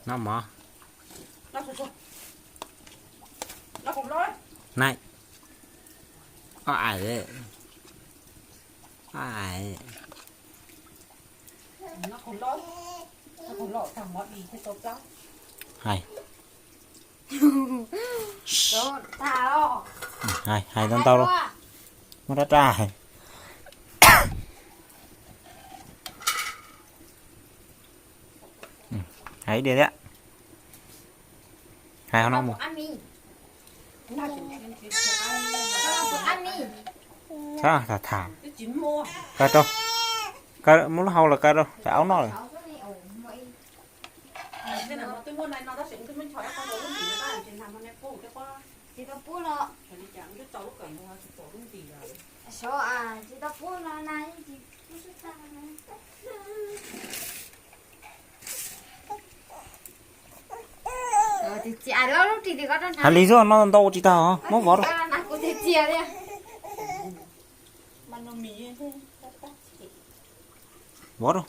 Noj mov. Nai. Ob ais. Ob ais. Hais. Hais, hais ntau ntau lauj. Muab rab rab hais. Hais ib diam thiab. Hais qhov no mus. Tham tham. Kaw rau. Kaw, muab lub hau los kaw rau, tsam aub noj lawm. Hais li xwb, noj ntau tsis tag, muab vov rau. Vov rau.